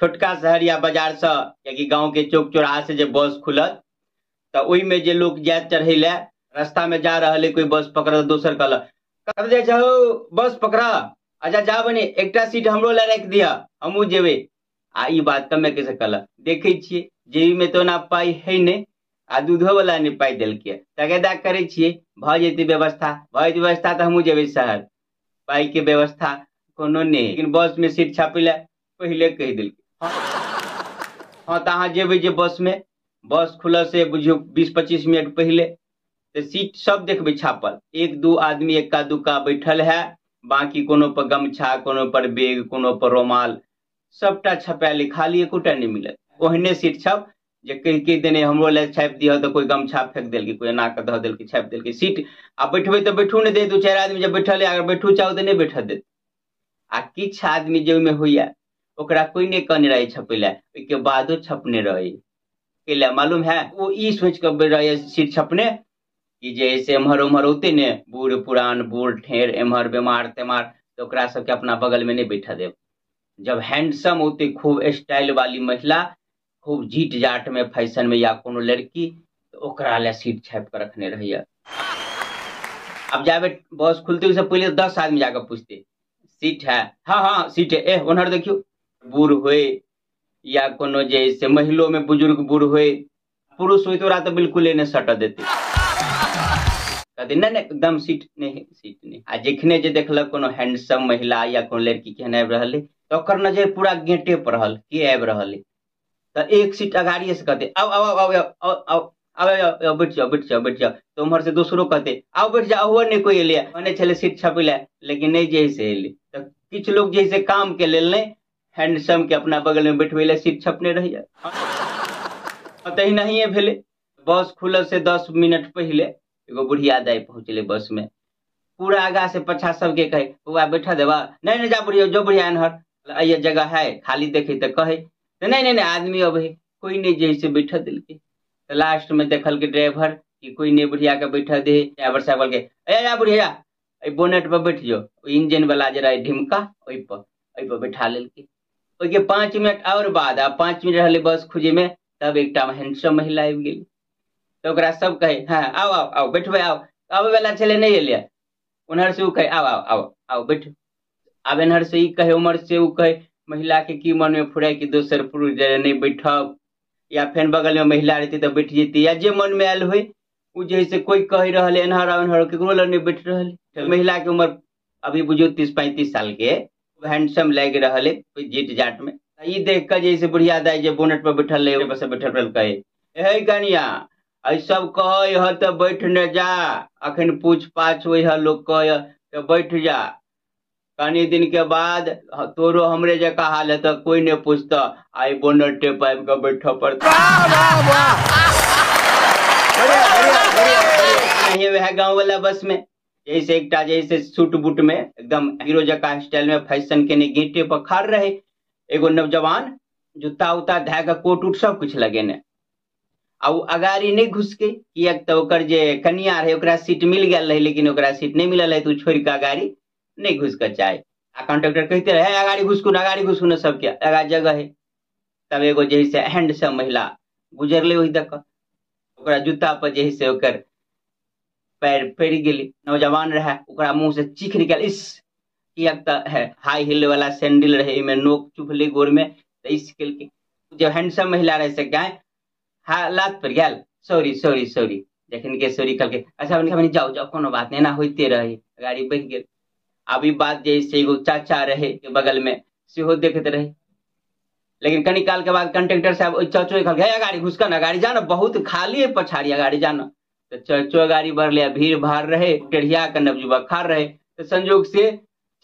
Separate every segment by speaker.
Speaker 1: छोटका शहर या बाजार से कियाकि गांव के चौक चौराहा से जे बस खुलत तऽ ओहिमे जे लोक जायत चढ़ै लए, रास्ता में जा रहल है कोई बस पकड़, दोसर कहलक कतऽ जाइ छहो बस पकड़, अच्छा जा बने एकटा सीट हमरो लए राखि दिअ, हमहूँ जेबै। आ ई बात कमे कैसे कहलक, देखै छियै जेबी में तऽ ओना पाइ है नहि आ दूधो वाला नहि पाइ देलकै, तगेदा करै छियै भऽ जेतै व्यवस्था, भऽ जेतै व्यवस्था तऽ हमहूँ जेबै शहर। पाइ के व्यवस्था कोनो नहि, लेकिन बस में सीट छापै लए पहिले कहि देलकै। हँ तऽ अहाँ जेबै जे बस में, बस खुलऽ से बुझियौ 20-25 मिनट पहिले तऽ सीट सब देखबै छापल, 1-2 आदमी एक्का दुक्का बैठल है, बाकी कोनो पर गमछा, कोनो पर बैग, कोनो पर रुमाल, सबटा छपायल, खाली एकोटा नहि मिलत। ओहने सीट छप जे कहि कहि देने हमरो लए छापि दिहऽ तऽ कोइ गमछा फेक देलकै, कोइ एना कऽ धऽ देलकै, छापि देलकै सीट। आ बैठबै तऽ बैठू नहि दे, 2-4 आदमी जे बैठल है, अगर बैठू चाहू तऽ नहि बैठऽ देत। आ किछु आदमी जे ओहिमे होइया ओकरा कोइ नहि कहने रहै छपै लए, ओहिके बादो छपने रहै। कैला मालूम है, ओ ई सोचि कऽ रहै सीट छपने कि जे से एम्हर ओम्हर औते ने बूढ़ पुरान बूढ़ ठेर एम्हर बेमार तेमार, तऽ ओकरा सबके अपना बगलमे नहि बैठऽ देब। जब हैंडसम औते खूब स्टाइल वाली महिला, खूब जीट जाट में फैशन में या कोनो लड़की, तऽ ओकरा लए सीट छापि कऽ रखने रहैया। आब जाबे बस खुलते ओहिसँ पहिले 10 आदमी जाकऽ पूछते सीट है, हाँ हाँ सीट है, ए ओन्हर देखियौ। बूढ़ होय या कोनो जे से महिलो में बुजुर्ग बूढ़ होय, पुरुष होय तो ओकरा तऽ बिल्कुले नहि सटऽ देते, कहते नहीं नहीं एकदम सीट नहीं, सीट नहीं। आ जखने जे देखलक कोनो हैंडसम महिला या कोनो लड़की केहन आबि रहल है, तऽ ओकर नजर पूरा गेटे पर रहल के आबि रहल है, तऽ एक सीट अगाड़िए से कहते आउ आउ आउ आउ आउ आउ आउ आउ बैठ जाओ बैठ जाओ बैठ जाओ। तऽ उम्हर से दोसरो कहते आउ बैठ जाओ, ओहो नहि कोइ एलै, कहने छलै सीट छपै लए, लेकिन नहि जे से एलै। तऽ किछु लोग जे से काम के लेल नहि हैंडसम के अपना बगल में बैठबै लए सीट छपने रहैया। तहिनाहिए भेलै, बस खुलल से 10 मिनट पहिले एगो बुढ़िया दाइ पहुँचलै बस में, पूरा आगा से पछा सबके कहे बौआ बैठा देबा, नहीं नहीं जा बुढ़िया जो बुढ़िया एनहर अइये जगह है खाली देखे तऽ कहे, तऽ नहीं नहीं नहीं आदमी अबै कोई नहीं जे से बैठा देलकै। तऽ लास्ट में देखलकै ड्राइवर कि कोई नहीं बुढ़िया के बैठा दे, ड्राइवर साहब कहलकै ए जा बुढ़िया एहि बोनेट पर बैठ जो, इंजन वाला जे रहै ढिमका ओहि पर बैठा लेलकै। ओहिके 5 मिनट और बाद, आ 5 मिनट रहलै बस खुजे में, तब एकटा हैंडसम महिला आबि गेलै, तऽ ओकरा सब कहे हाँ आओ आओ आओ बैठबै आओ, आबै वाला छलै नहि एलै, उन्हर से ओ कहे आओ आओ आओ आओ बैठ। आब एन्हर से ई कहे उम्हर से ओ कहे, महिला के की मन में फुराय कि दोसर पुरुष जे नहीं बैठब, या फेर बगल में महिला रहती तऽ बैठ जेती, या जे मन में आयल होय ओ जे से कोई कहि रहल एन्हर ओन्हर केकरो लग नहीं बैठ रहल। महिला के उम्र अभी बुझियौ 30-35 साल के, हैंडसम लागि रहल है जीट जाट में। ई देख कऽ जे से बुढ़िया दाइ जे बोनेट पर बैठल रहे ओहि पर बैठल रहल कहे हे कनिया एहि सब कहै ह तऽ बैठ ने जा, अखन पूछ पाछ होइ ह लोक कहै तऽ बैठ जा, कनी दिन के बाद तोरो हमरे जकाँ हाल हेतऽ कोई नहीं पूछतऽ, आइ बोनेटे पर आबि कऽ बैठऽ पड़तऽ। वएह गाँव वाला बस में जैसे एकटा जैसे सूट बूट में एकदम हीरो जकाँ स्टाइल में फैशन केने गेटे पर खड़ रहे एगो नौजवान, जूता उता धए कऽ कोट उट सब कुछ लगेने, आ ओ अगाड़ी नहि घुसकै किएक तऽ ओकर जे कनिया रहै ओकरा सीट मिल गेल रहै, लेकिन ओकरा सीट नहि मिलल रहै तऽ ओ छोड़ि कऽ अगाड़ी नहि घुसकऽ चाहे। आ कंडक्टर कहिते रहै अगाड़ी घुसकू ने अगाड़ी घुसकू ने, सबके अगा जगह है। तब एगो जे है से हैंडसम महिला गुजरलै ओहि दऽ कऽ, ओकरा जूता पर जे है से ओकर पैर पड़ि गेलै, नौजवान रहै ओकरा मुँह से चीख निकल इस, किएक तऽ हाई हील वाला सैंडल रहै ओहिमे नोक चुभलै गोर में तऽ इस केलकै। जे हैंडसम महिला रहै से गाय हा लात पड़ि गेल, सॉरी सॉरी सॉरी, जखन के सॉरी कहलकै अच्छा बनी जाओ जाओ कोनो बात नहि, एना होइते रहै, गाड़ी बढ़ि गेल। आब ई बात जे से एगो चाचा रहै के बगल में सेहो देखैत रहै, लेकिन कनी काल के बाद कंडक्टर साहब ओहि चचो कहलकै हे गाड़ी घुसकऽ ने गाड़ी जा ने, बहुत खाली है पछाड़ी गाड़ी जा ने। तऽ चचो गाड़ी बढ़ले, भीड़ भाड़ रहे, टेढ़िया के नवयुवक खाड़ रहे, तऽ संजोग से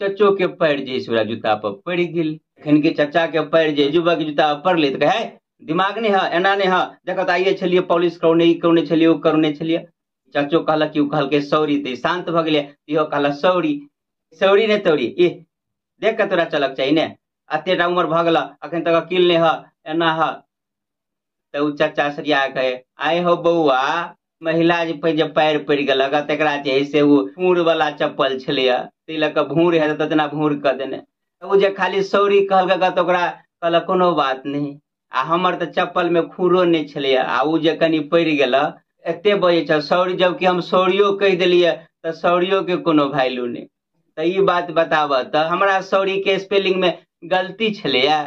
Speaker 1: चचो के पैर जे से ओकरा जूता पर पड़ि गेल। जखन के चचा के पैर जे युवक के जूता पर पड़लै तऽ कहै दिमाग नहि है एना नहि है, देखऽ तऽ आइए छलियै पॉलिश करौने ई करौने छलियै ओ करौने छलियै। चचो कहलक कि ओ कहलकै सॉरी तऽ शान्त भऽ गेलै, इहो कहलक सॉरी सॉरी नहि तौरी, ई देख कऽ तोरा चलक चाही ने, एतेटा उमर भऽ गेल अखन तक अकिल नहि है एना है। तऽ ओ चचा सरिया कहे आइ हो बौआ महिला जे पैर पड़ि गेलक तकरा जे है से ओ भूर वाला चप्पल छलैया ताहि लऽ कऽ भूर हेतै तेना भूर कऽ देने, ओ जे खाली सॉरी कहलक तऽ ओकरा कहलक कोनो बात नहि। आ हमर तऽ चप्पल मे खूरो नहि छलैया, आ ओ जे कनि पड़ि गेल एते बजै छल सॉरी, जबकि हम सॉरियो कहि देलियै तऽ सॉरियो के कोनो वैल्यू नहि। तऽ ई बात बताबऽ तऽ हमरा सॉरी के स्पेलिंग मे गलती छलैया।